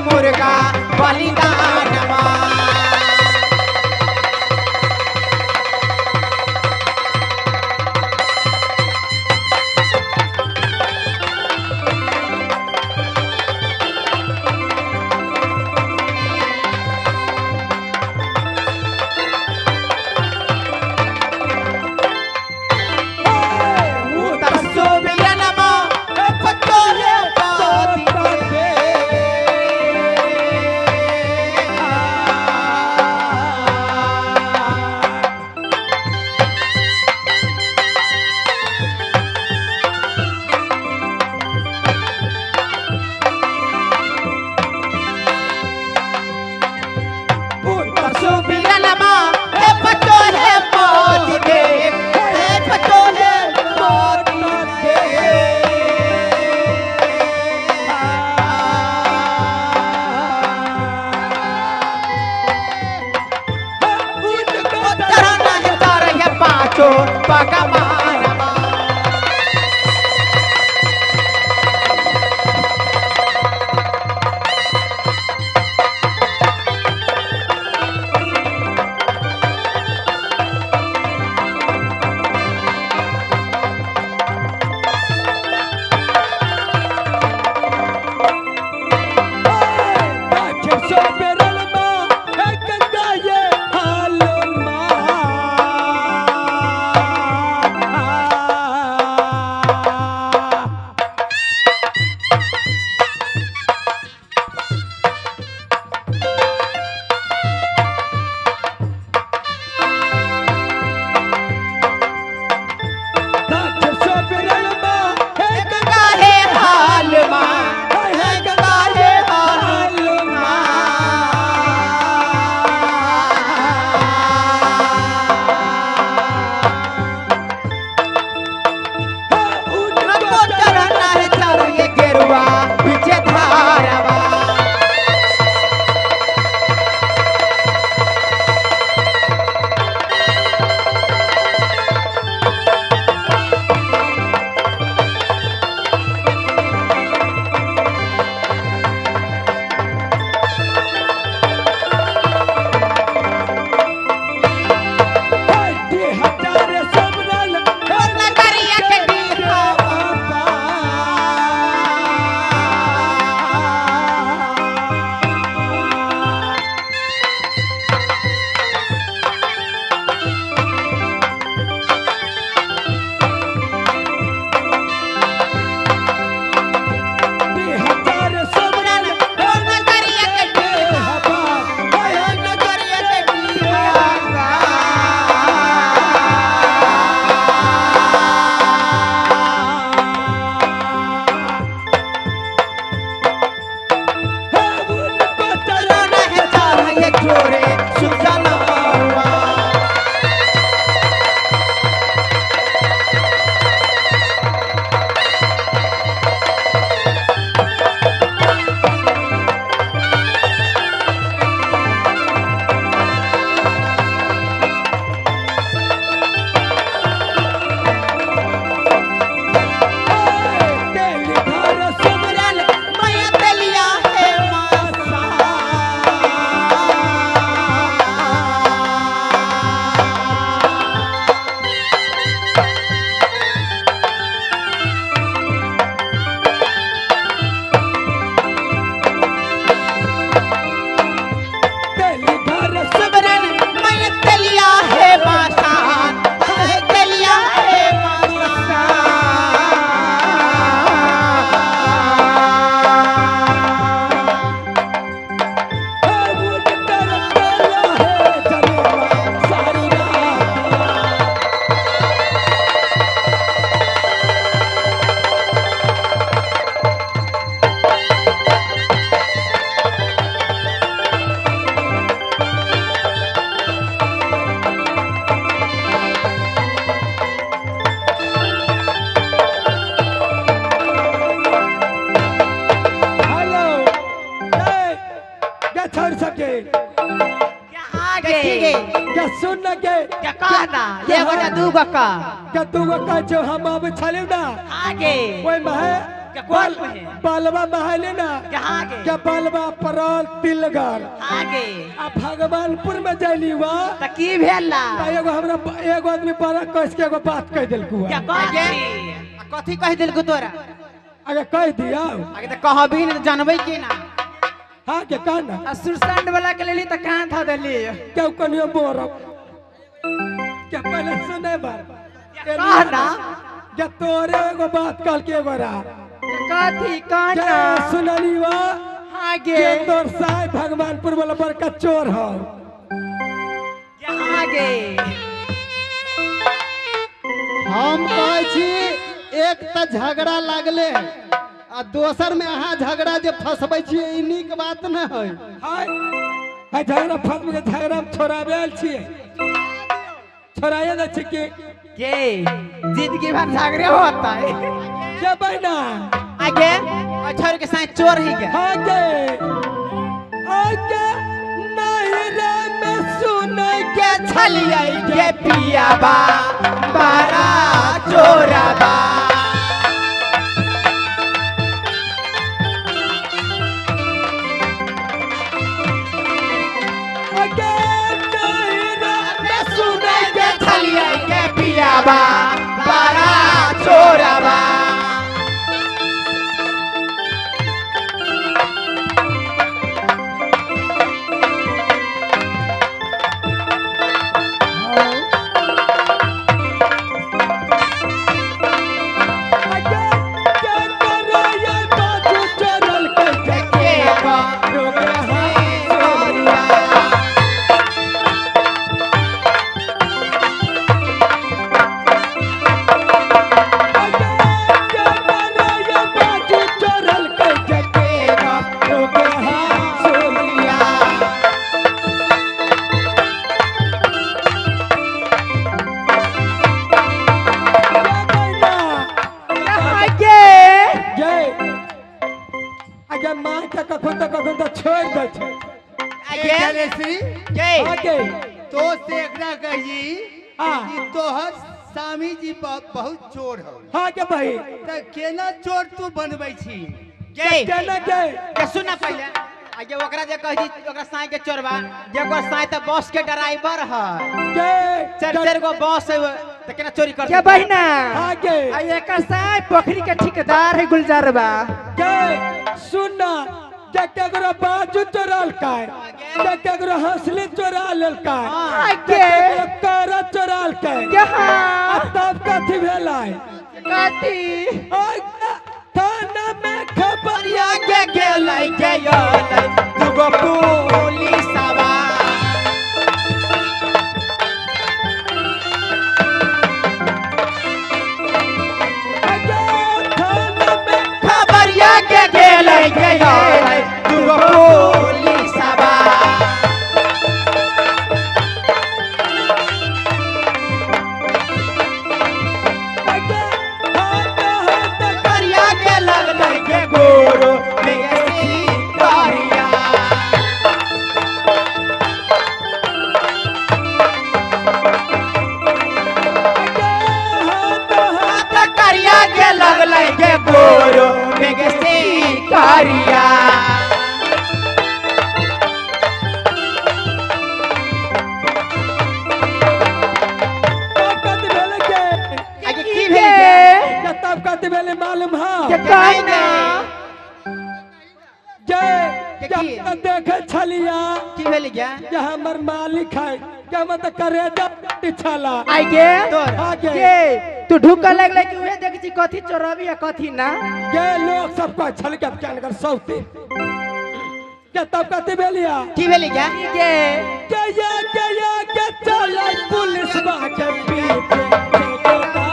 मुर्गा बलिदानमा। के सुन के क्या कहना ये गोटा दू गो का क्या दू गो का जो हम अब छलियो ना आगे ओय महे बालवा महले ना क्या बालवा परल तिलगर आगे आ भगवानपुर में जैली वा त की भेला त एगो हमरा एगो आदमी बड़ा कस के एगो बात कह देलकू क्या कथी कथी कह देलकू तोरा आगे कह दिया आगे त कहबी न जानबै के ना हां के कह ना आ सुरसंड वाला के लेली त कहां था देली क्यों कनियो बोर क्या पहले सुने बार कह ना क्या तोरे एगो बात कह के एगो रा कथी कहना सुनली वा हां गे के तोर साहब भगवानपुर वाला बड़का चोर हो हां गे हम कहै छी एक त झगड़ा लागले आ दोसर में अहाँ झगड़ा जे फसबै छी ई नीक बात न है। हाय हाय झगड़ा फसबै के झगड़ा हम छोड़ाबे आयल छियै छोड़ाए दै छी के जिंदगी भर झगड़े होता है के बहिना आगे छोड़ के साथ चोर ही के हां के आगे नहीं रे में सुन के छलियै के पियाबा बारा चोराबा आगे नहीं रे में सुन के छलियै के पियाबा बारा चोराबा आगे के करे ये बाजू चोरल के के रोके चोरिया आगे के करे ये बाजू चोरल के के रोके चोरिया हां गे जय आगे माँ के कखन तऽ कखन तऽ छोड़ि दै छै आगे जलेश्री के आगे तो से एकरा कही हाँ। कि तोहर स्वामी जी बहुत चोर हो हाँ के भाई त केना चोर तू बनबै छी के केना के के सुन ना पहले आगे ओकरा जे कह दी ओकरा साई के चोरबा जे ओकर साई त बस के ड्राइवर है के चार चार गो बस है त केना चोरी कर के बहिना आगे आ एकर साय पोखरी के ठेकेदार है गुलजारबा के सुन ना जे केकरो बाजू चोरल काय जे केकरो हंसली चोरा लेलकै आगे केकरो कर चोराल काय के हां आ तब कथी भेलै कथी आगे थाना में खबरिया के गेलै के गेलै दुगो पुलिसवा आगे थाना में खबरिया के गेलै के गेलै दुगो पुलिसवा आगे हाथ हाथ करिया के लगलै के गोरो बेसी करिया आगे हाथ हाथ त करिया के लगलै के गोरो बेसी करिया तब कथी भेलै के आगे की भेल गे? के तब कथी भेलै मालूम है के कहना जे के की? जब देखे छलिया की भेल गे जे हमर मालिक है के हम तऽ करेजा छला आगे तोर आगे के तू ढुक लगले कि उहे देख छी कथी चोरबी आ कथी ना के लोग सब कह छल के क्या कर सौती के तब कथी भेलिया की भेल गे के के या के चलै पुलिस बा के पीछे ठेकेदार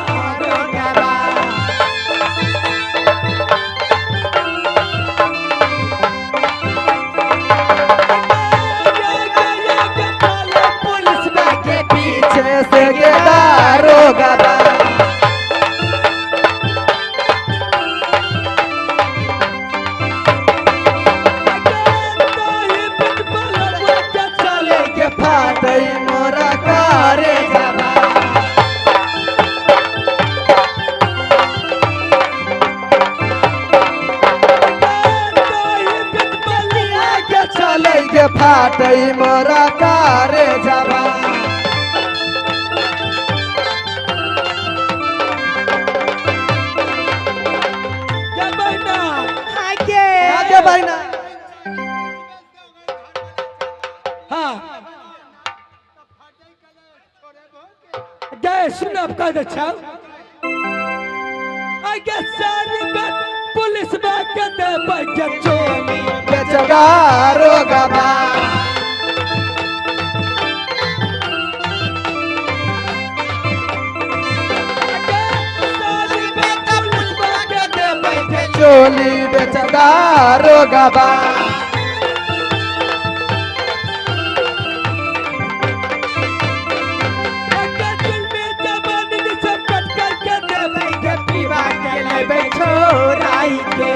के या के चलै पुलिस बा के पीछे से के दारोगा बा। के ताही बिच बलवा के चलै के फाटई मोरा करे जबा। काटई मोरा कारे जाबा। के बहिना आगे आगे बहिना। हाँ जय सुन अब कह दे छाव आगे सारी बात पुलिस में के दे के चोली बेचगारो गबा। सारी बात पुलिस में के दे के चोली बेचगारो गबा। छोराई के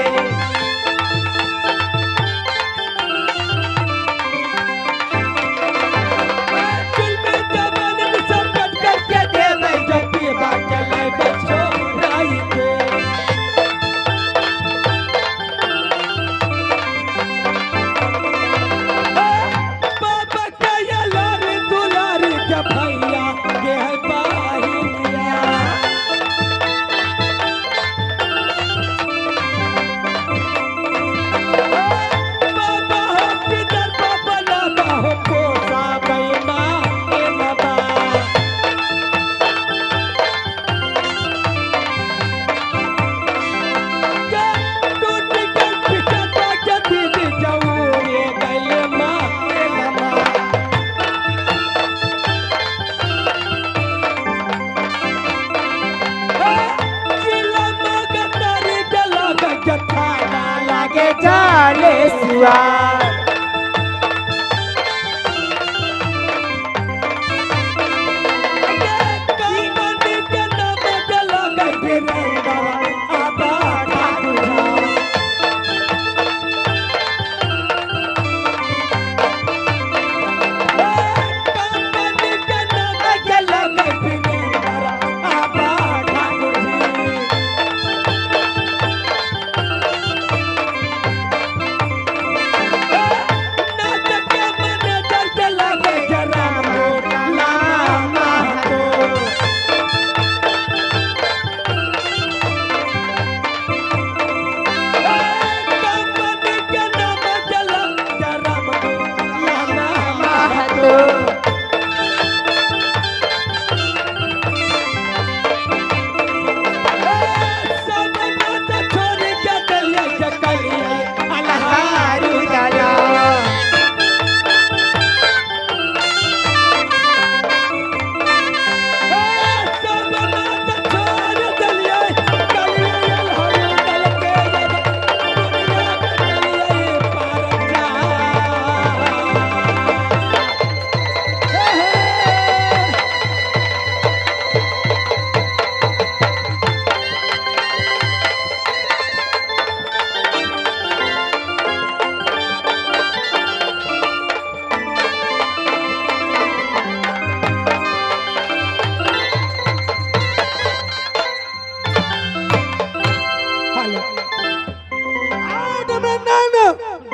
जाले सुआ।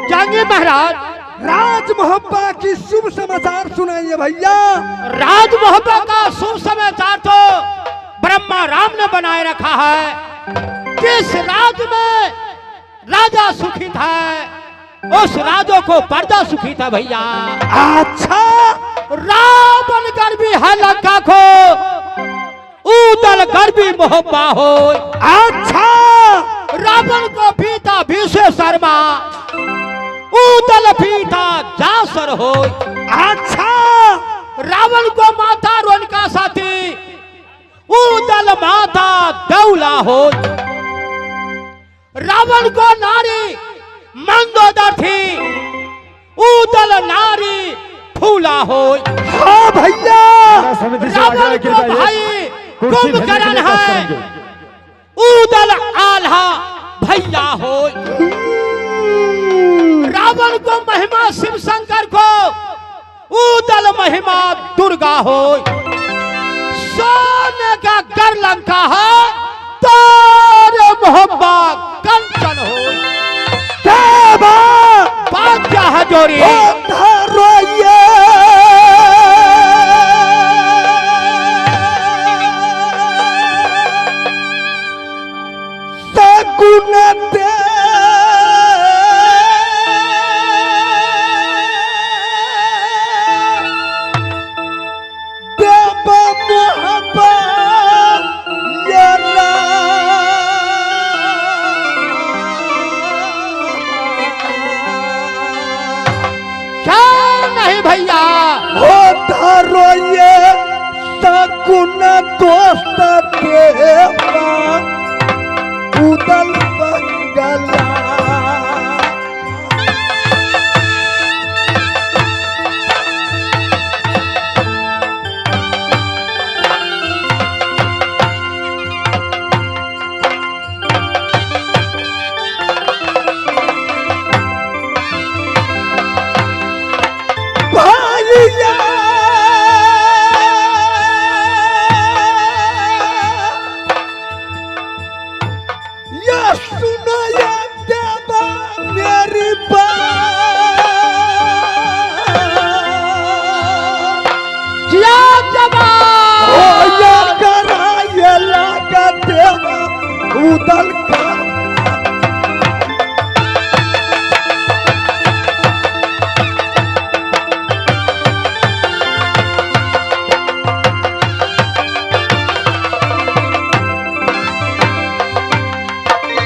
जाएंगे महाराज। राज मोहब्बा की शुभ समाचार सुनाइए भैया। राज मोहब्बा का शुभ समाचार तो ब्रह्मा राम ने बनाए रखा है। जिस राज में राजा सुखी था उस राजों को पर्दा सुखी था भैया। अच्छा। रावण गर्भी है लंका को, उदल गर्भी मोहब्बा हो। अच्छा। रावण को पीता भीषे शर्मा, उदल पीता जासर हो। अच्छा। रावण को माता रोनका साथी, उदल माता दौला हो। रावण को नारी मंदोदर थी, उदल नारी फूला हो। हाँ भैया। रावण को भाई कुंभकर्ण है, उदल आल्हा भैया हो। रावण को महिमा शिव शंकर को, उदल महिमा दुर्गा हो। सोने का कर लंका है, तारे मोहब्बा कंचन हो। क्या बात क्या है जोरी। सगुन दे देव मोहब्बत ये क्या नहीं भैया हो धरो ये सगुन दोस्त देवा उदल बंगला। भाइया या सुनो या देवा मेरी बात जिया जवान हो या कराये लागा देवा उदल का।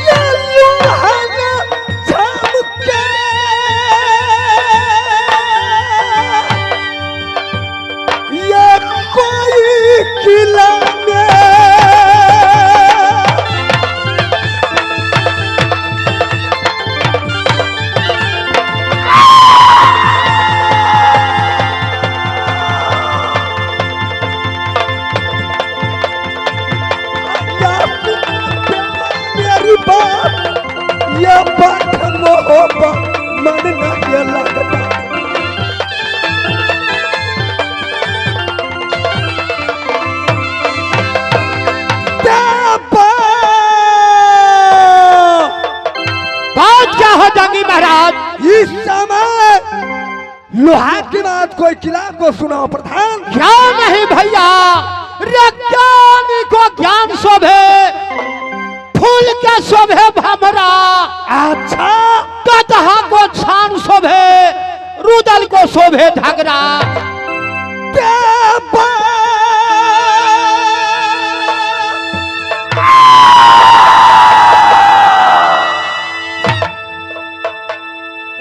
ये लोहाना झमके ये कोई किला में या मेरी बात ये बात मोहब्बत मन नहीं लगता। देवा बात क्या हो जाएगी महाराज? इस समय लोहा की बात कोई किला को सुनाओ प्रधान। क्या नहीं भैया, रे ज्ञानी को ज्ञान शोभे, फूल के शोभे भमरा, अच्छा गदहा को छान शोभे, रुदल को शोभे झगड़ा। देवा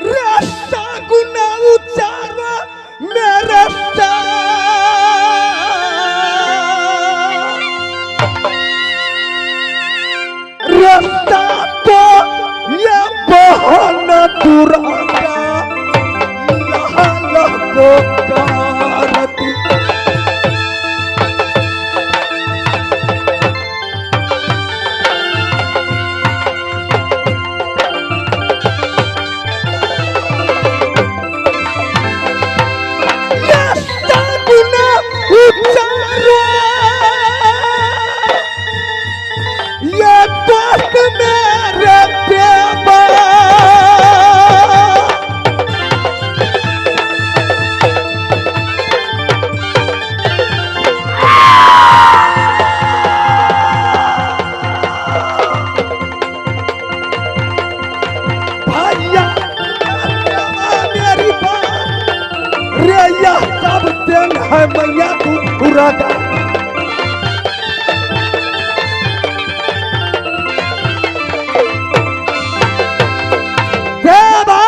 रस्ता गुना उचारा मेरा रास्ता तो ये बहाना दुराका लाल को कारती। रास्ता गुना उचारा ये दोस्त मेरे देवा भैया देवा मेरी बात रे यह सब then है मैया तू उरागा। देवा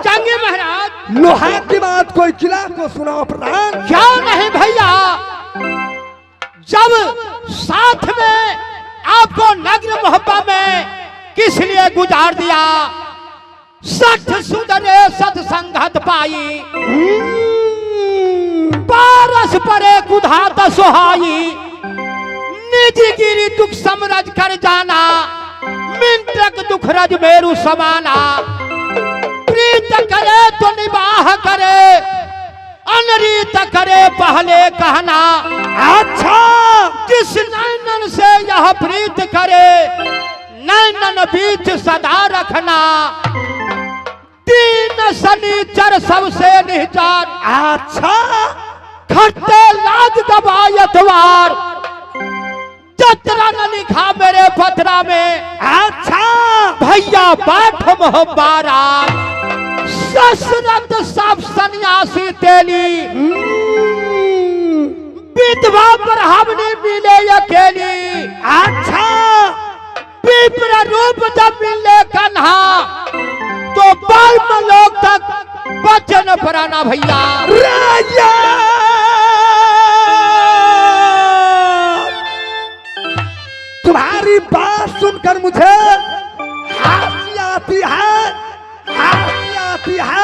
चंगे महाराज लोहा की बात कोई किला को सुनाओ प्रधान। क्या नहीं भैया, जब साथ में आपको नग्न मोहब्बत में किस लिए गुजार दिया, सठ सुधरे सत्संगत पाई, पारस परे कुधात सुहाई, निज गिरी दुख समरज कर जाना, मिंत्रक दुख रज मेरु समाना, प्रीत करे तो निबाह करे, अनरीत करे पहले कहना, अच्छा जिस नैनन से यह प्रीत करे, नैनन बीच सदा रखना, तीन शनिचर सबसे निचार, अच्छा खट्टे लाज दबायतवार, जतरा न लिखा मेरे पतरा में। अच्छा भैया बाठ मोहब्बारा ससरत सब सन्यासी तेली विधवा पर हमने मिले अकेली। अच्छा विप्र रूप जब मिले कन्हा तो ब्रह्म लोक तक बचन पराना भैया। राजा तुम्हारी बात सुनकर मुझे हंसी आती है, हंसी आती है।